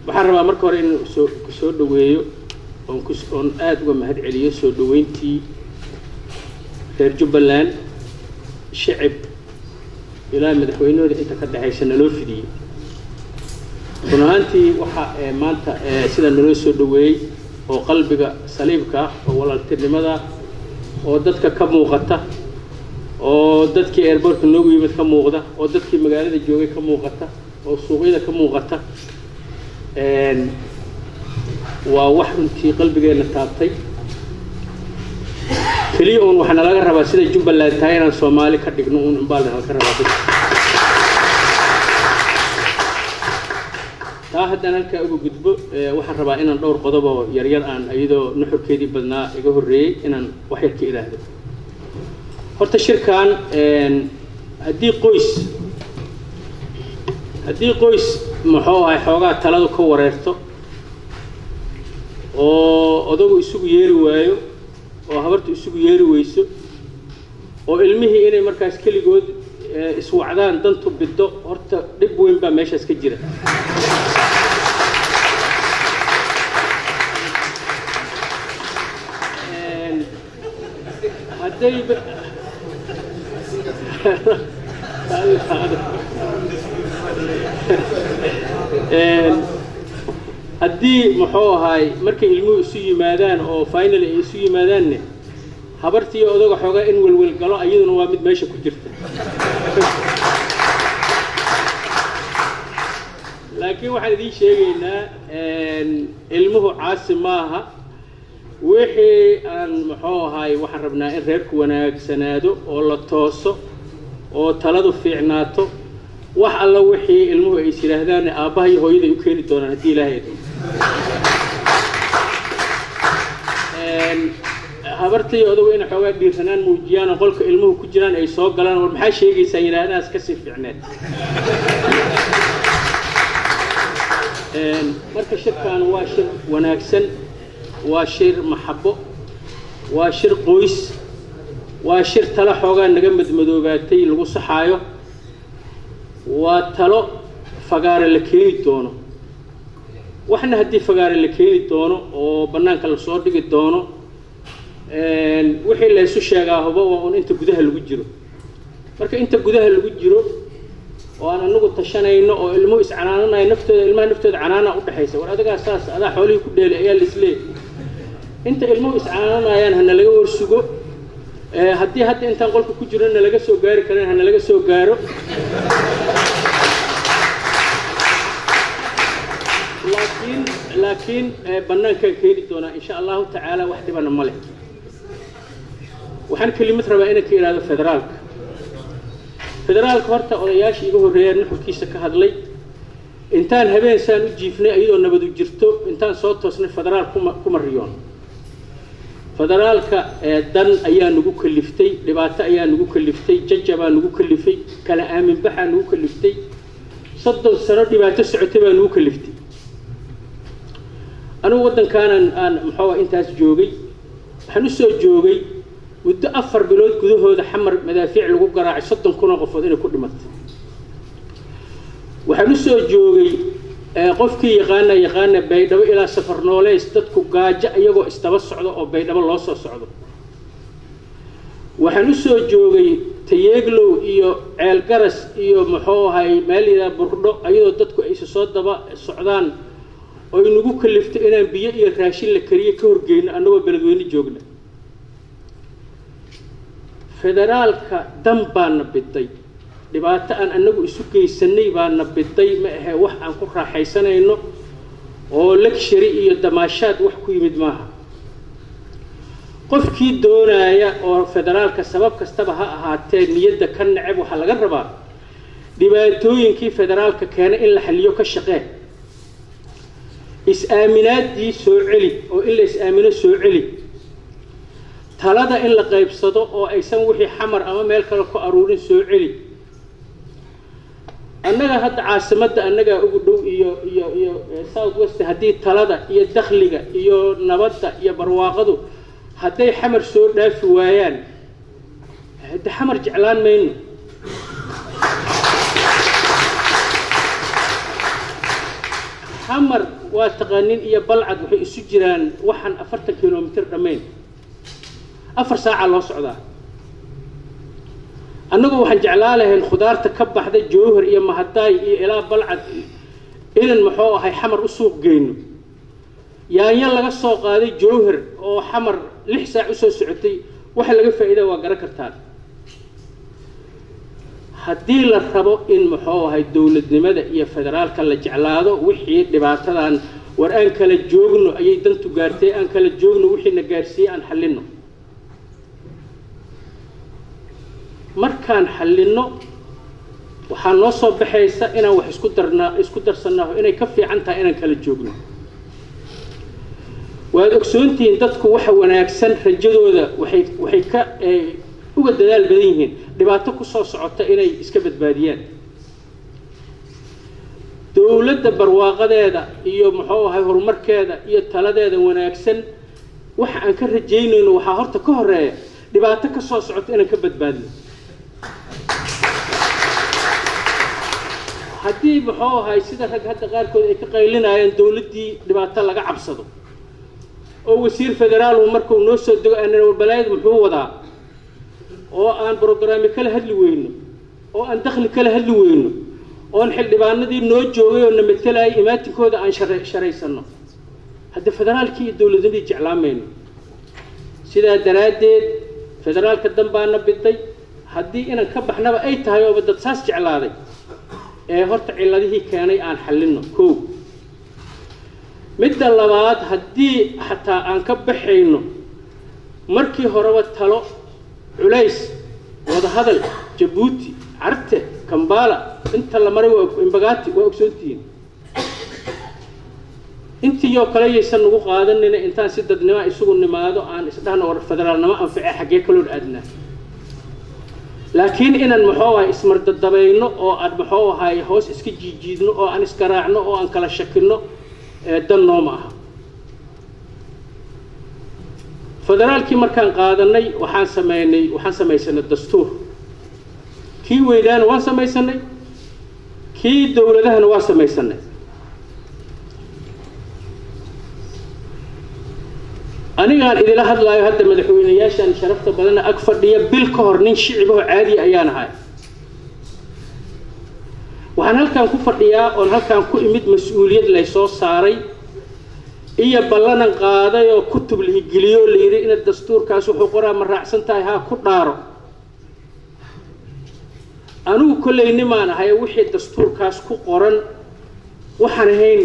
Waxaan rabaa marka hore in soo dhaweeyo oon aada uga mahad celiyo soo dhaweyntii reer Jubbaland, shicib ilaa madaxweynahooda inta ka dhexaysa naloo fidiyey. Run ahaantii waxa maanta sida naloo soo dhaweeyey oo qalbiga saliibka ah oo walaaltinimada oo dadka ka muuqata oo dadkii airportka noogu yimid ka muuqda oo dadkii magaalada joogay ka muuqata oo suuqyada ka muuqata, waa wax runtii qalbigeenna taabtay. Keliya uun waxaana laga rabaa sida Jubbaland tahay inaan Soomaali ka dhigno uun unbaa lana ka rabaa dadka. Taa haddaan halkaa uga gudbo, waxaan rabaa inaan dhowr qodob oo yaryar aan iyadoo nuxurkeedii badnaa iga horreeyey inaan wax yar ka idhaahdo. Horta shirkan haddii qoys muxuu ahay xoogaa taladu ka wareerto oo odagu isugu yeeri waayo oo habartu isugu yeeri weyso oo ilmihii inay markaas keligood iswacdaan dantu biddo, horta dhib weyn baa meeshaas ka jira. Haddayba haddii muxuu ahaay markay ilmuhu isu yimaadaan oo finally ay isu yimaadaanne, habartii odaga xoogaa in welwel galo iyaduna waa mid meesha ku jirta. Laakiin waxaan idiin sheegaynaa, ilmuhu caasi maaha. Wixii aan muxuu ahaay waxaan rabnaa in reerku wanaagsanaado oo la tooso oo taladu fiicnaato. Wax alla wixii ilmuhu ay is yidhaahdaan aabbaha iyo hooyada ay u keeni doonaan haddii Ilaahay idmo. Habartii odagu inay xoogaa dhiirranaan muujiyaan oo qolka ilmuhu ku jiraan ay soo galaan, war maxaa sheegaysaan yidhaahdaas kasii fiicneed. Marka shirkan waa shir wanaagsan, waa shir maxabo, waa shir qoys, waa shir talo xoogaa naga madmadoobaatay lagu saxaayo, waa talo fagaare la keeni doono. Waxna haddii fagaare la keeni doono oo bannaanka lasoo dhigi doono, wixii la isu sheegaa huba waa un inta gudaha lagu jiro. Marka inta gudaha lagu jiro oo aan anagu tashanayno oo ilmuhu iscanaananayo naftooda, ilmaha naftooda canaana udhexaysa, war adigaa saas adaa xoolihii ku dheelay ayaa laisleeyahy. Inta ilmuhu iscanaananayaan hana laga warsugo. Haddii hadda intaan qolka ku jiro na laga soo gaari karin, hana laga soo gaaro. Laakiin bannaankaan keeni doonaa insha Allahu tacaala, wax dhibana ma leh. Waxaan kelimad rabaa inaan ka idhaahdo federaalka. Federaalka horta odayaasha iga horreeyaan nuxurkiisa ka hadlay. Intaan habeen saan u jiifnay iyadoo nabadu jirto, intaan soo toosnay federaal kuma riyoon. Federaalka dan ayaa nagu kaliftay, dhibaato ayaa nagu kaliftay, jajabaa nagu kalifay, kala aaminbaxaa nagu kaliftay, 30 sano dhibaato socotay baa nagu kaliftay. Anigu waddankaanan aan muxuu intaas joogay, waxaan u soo joogay muddo 4 bilood gudahooda Xamar madaafiic lagu garaacay 30,000 oo qofood inay ku dhimatay. Waxaan u soo joogay, qofkii yaqaana yaqaana, Baydhabo ilaa safar nooleys dadku gaajo iyagoo isdaba socdo oo Baydhabo loo soo socdo. Waxaan u soo joogay Tayeeglow iyo Ceelgaras iyo muxuu ahay meel yidhaha Burdho iyadoo dadku ay isu soo daba socdaan oo inagu kaliftay inaan biyo iyo raashin la kariyo ka horgeyno annagoo beledweyne joogna. Federaalka dan baana biday, dhibaato aan annagu isu geysanay baana biday. Ma ahe wax aan ku raaxaysanayno oo luxury iyo damaashaad wax ku yimid maaha. Qofkii doonaya oo federaalka sabab kastaba ha ahaatee niyadda ka neceb, waxaa laga rabaa dhibaatooyinkii federaalka keenay in la xaliyo ka shaqee, is-aaminaadii soo celi oo in la is-aamino soo celi, talada in la qaybsado oo aysan wixii Xamar ama meel kale ku aruurin soo celi. Annaga hadda caasimadda annagaa ugu dhow iyo South West. Haddii talada iyo dakhliga iyo nabadda iyo barwaaqadu hadday Xamar soo dhaafi waayaan, hadda Xamar jeclaan mayno. Xamar waa taqaanin iyo Balcad waxay isu jiraan waxaan 40 kilomitir dhammayn, 4 saaca loo socdaa. Annagu waxaan jeclaa lahayn khudaarta ka baxda Jowhar iyo Mahadaay iyo ilaa Balcad inan muxuu ahay Xamar u suuq geyno. Yaanyo laga soo qaaday Jowhar oo Xamar 6 saac usoo socotay, waxa laga faa'iida waa garan kartaan. Haddii la rabo in muxuu ahay dowladnimada iyo federaalka la jeclaado, wixii dhibaatadan war aan kala joogno ayay dantu gaartay, aan kala joogno wixiina gaarsiiyey aan xallinno. Markaan xallinno waxaa noo soo baxaysa inaan wax isku darnaa, isku darsannaaho inay ka fiican tahay inaan kala joogno. Waad ogsoontihiin dadku waxa wanaagsan rajadooda waxay ka uga dadaal badan yihiin dhibaato ku soo socota inay iska badbaadiyaan. Dowladda barwaaqadeeda iyo muxuu ahay horumarkeeda iyo taladeeda wanaagsan waxa aan ka rajaynayno waxaa horta ka horeeya dhibaato ka soo socota inaan ka badbaadno. Haddii muxuu ahay sida rag hadda qaarkood ay ka qaylinayaan dowladdii dhibaato laga cabsado oo wasiir federaal uu markuu noo soo dego aanan warbalaayad muxuu wadaa oo aan brograami kala hadli weyno oo aan dakhli kala hadli weyno oon xildhibaanadii noo joogay oo na matelayay imaatinkooda aan sharaysano, hadda federaalkii iyo dowladnimadii jeclaamayno. Sidaa daraaddeed federaalka dan baana biday, haddii inaan ka baxnaba ay tahay ooba dad saas jeclaaday ee horta cilladihii keenay aan xallinno. Kow, midda labaad, haddii xataa aan ka baxayno markii horeba talo culays wadahadal Jabuuti, Carte, Kambala inta la maray waa Imbagaati, waa ogsoontihiin. Intii oo kale yaysan nagu qaadanina intaan si dadnimo isugu nimaado aan isdhahno war federaalnimo anface xaggee kaloon aadnaa. Laakiin inaan muxuu ahay ismardadabayno oo aan muxuu ahay hoos iska jiijiidno oo aan isgaraacno oo aan kala shakinno dan nooma aha. Federaalkii markaan qaadanay waxaan sameynay, waxaan samaysanay dastuur. Kii weynaana waan samaysanay, kii dowladahana waan samaysanay. Anigaan idila hadlaayo hadda madaxweynayaashan sharafta badanna ag fadhiya, bil ka hor nin shicibahoo caadi ayaan ahay. Waxaan halkaan ku fadhiyaa oon halkaan ku imid mas-uuliyad laysoo saaray iyo ballanan qaaday oo kutub lihigeliyo la yidhi inaad dastuurkaas wuxuu qoraa ma raacsan tahay, haa ku dhaaro. Anigu kolley nimaan ahay wixii dastuurkaas ku qoran waxaan ahayn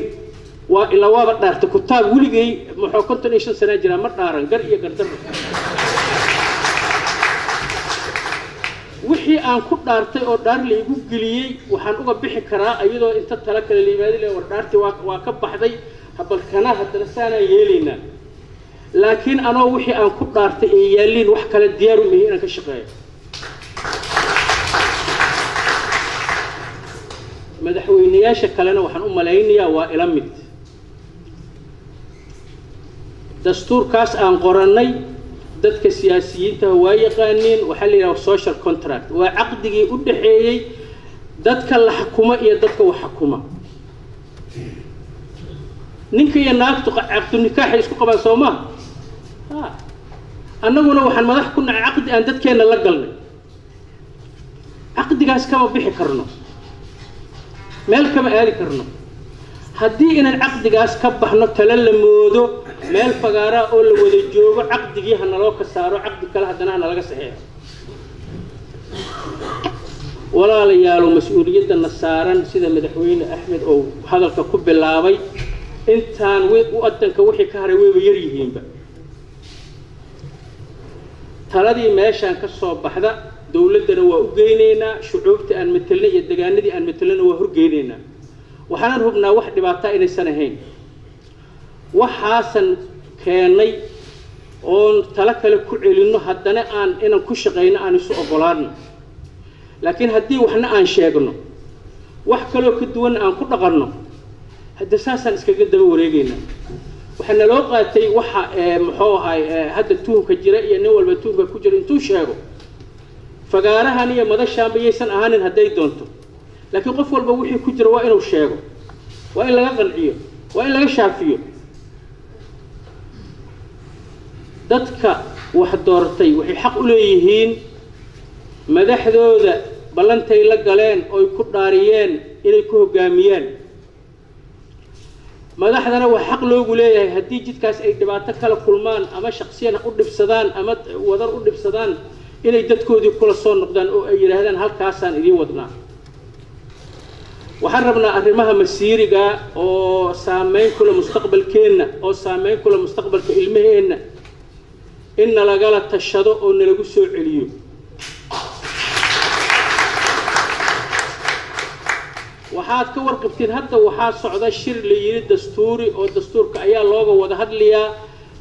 waa ilaa waaba dhaartay kutaab weligay muxuu 55 sana jiraa ma dhaaran gar iyo gardarro. Wixii aan ku dhaartay oo dhaar la igu geliyey waxaan uga bixi karaa iyadoo inta tala kale la yimaado le war dhaartii waa ka baxday habalkana haddana saanaan yeelaynaa. Laakiin anoo wixii aan ku dhaartay ee yaalliin wax kale diyaar u mihi inaan ka shaqeeyo. Madaxweynayaasha kalena waxaan u malaynayaa waa ila mid. Dastuurkaas aan qorannay dadka siyaasiyiinta waa yaqaaniin, waxaa la yidhaha social contract, waa caqdigii u dhexeeyey dadka la xukuma iyo dadka wax xukuma. Ninka iyo naagtu caqdu nikaaxay isku qabaan soo maha? Ha, annaguna waxaan madax ku nacay caqdi aan dadkeenna la galnay. Caqdigaas kama bixi karno, meel kama aadi karno. Haddii inaan caqdigaas ka baxno tala la moodo meel fagaaraa oo la wada joogo, caqdigii ha naloo ka saaro, caqdi kale haddana ha nalaga saxeexo. Walaalayaalo, mas-uuliyadda saaran sida madaxweyne Axmed oo hadalka ku bilaabay, intaan waddanka wixii ka haray wayba yar yihiinba. Taladii meeshaan ka soo baxda dowladdana waa u geynaynaa, shucuubta aan matelnay iyo degaanadii aan matelnayna waa horgeynaynaa. Waxaanan hubnaa wax dhibaataa inaysan ahayn. Waxaasan keennay oon talo kale ku celinno haddana aan inaan ku shaqayno aan isu oggolaanno. Laakiin haddii waxna aan sheegno wax kaloo ka duwanna aan ku dhaqanno, hadda saasaan iskaga daba wareegaynaa. Waxaa naloo qaatay waxa muxuu ahay hadda tuhumka jira iyo nin walba tuhumka ku jira intuu sheego fagaarahan iyo madashaanba yaysan ahaanin hadday doonto. Laakiin qof walba wixii ku jira waa inuu sheego, waa in laga qanciyo. Waa in laga shaafiyo. Dadka wax doortay waxay xaq u leeyihiin madaxdooda ballantay la galeen oy ku dhaariyeen inay ku hoggaamiyaan. Madaxdana waa xaq loogu leeyahay haddii jidkaas ay dhibaato kala kulmaan ama shaksiyan u dhibsadaan ama wadar u dhibsadaan inay dadkoodii kula soo noqdaan oo ay yidhaahdaan halkaasaan idiin wadnaa. Waxaan rabnaa arrimaha masiiriga oo saameyn kula mustaqbalkeenna oo saameyn kula mustaqbalka ilmaheenna in nalagala tashado oo nalagu soo celiyo. Waxaad ka warqabtiin hadda waxaa socda shir la yidhi dastuuri oo dastuurka ayaa looga wada hadlayaa.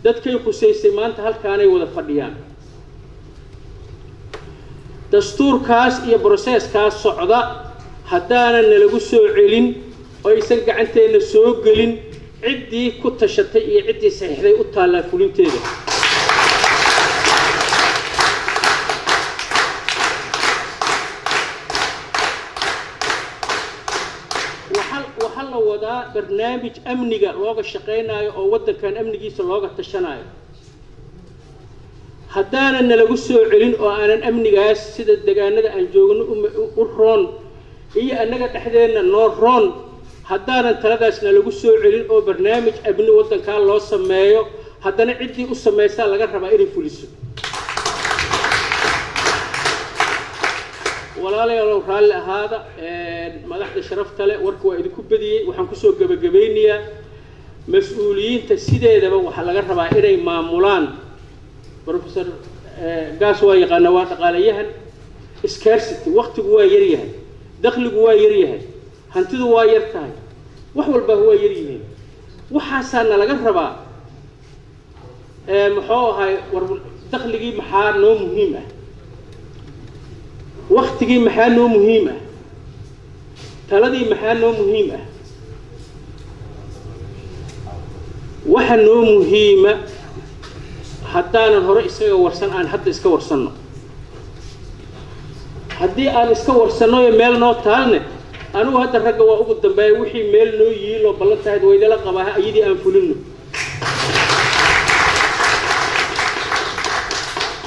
Dadkay khusaysay maanta halkaanay wada fadhiyaan. Dastuurkaas iyo broseeskaas socda haddaanan nalagu soo celin oo aysan gacanteenna soo gelin, ciddii ku tashatay iyo ciddii saxiixday u taallaa fulinteeda. Waxaa la wadaa barnaamij amniga looga shaqaynaayo oo waddankan amnigiisa looga tashanaayo. Haddaanan nalagu soo celin oo aanan amnigaas sida degaanada aan joogno u roon iyo annaga dhexdeenna noo roon, haddaanan taladaas nalagu soo celin oo barnaamij amni waddankaa loo sameeyo, haddana ciddii u samaysaa laga rabaa inay fuliso. Walaalayaalow raalli ahaada, madaxda sharafta leh, warka waa idinku badiyey. Waxaan kusoo gebagabaynayaa mas-uuliyiinta sideedaba waxaa laga rabaa inay maamulaan. Professor Gaas waa yaqaana, waa dhaqaalayahan. Scarcity, waktigu waa yar yahay, dakhligu waa yar yahay, hantidu waa yar tahay, wax walba waa yar yihiin. Waxaasaana laga rabaa muxuu ahay, war dakhligii maxaa noo muhiim ah, waktigii maxaa noo muhiim ah, taladii maxaa noo muhiim ah. Waxa noo muhiima haddaanan hore iskaga warsan aan hadda iska warsanno. Haddii aan iska warsannoyo meel noo taalne, anigu hadda ragga waa ugu dambeeya, wixii meel noo yiiloo ballantahayd waydala qabaa, iyadii aan fulino.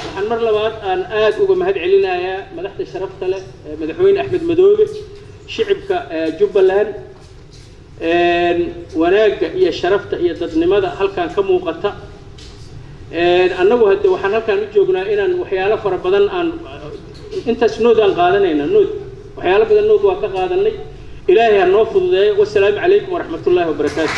Waxaan mar labaad aan aada uga mahad celinayaa madaxda sharafta leh, madaxweyne Axmed Madoobe, shicibka Jubbaland, wanaagga iyo sharafta iyo dadnimada halkan ka muuqata. Annagu hadde waxaan halkaan u joognaa inaan waxyaalo fara badan aan intaas nood aan qaadanayna, nood waxyaalo badan nood waa ka qaadanay. Ilaahay ha noo fududeeyo. Wasalaamu calaykum waraxmat ullaahi wabarakaatu.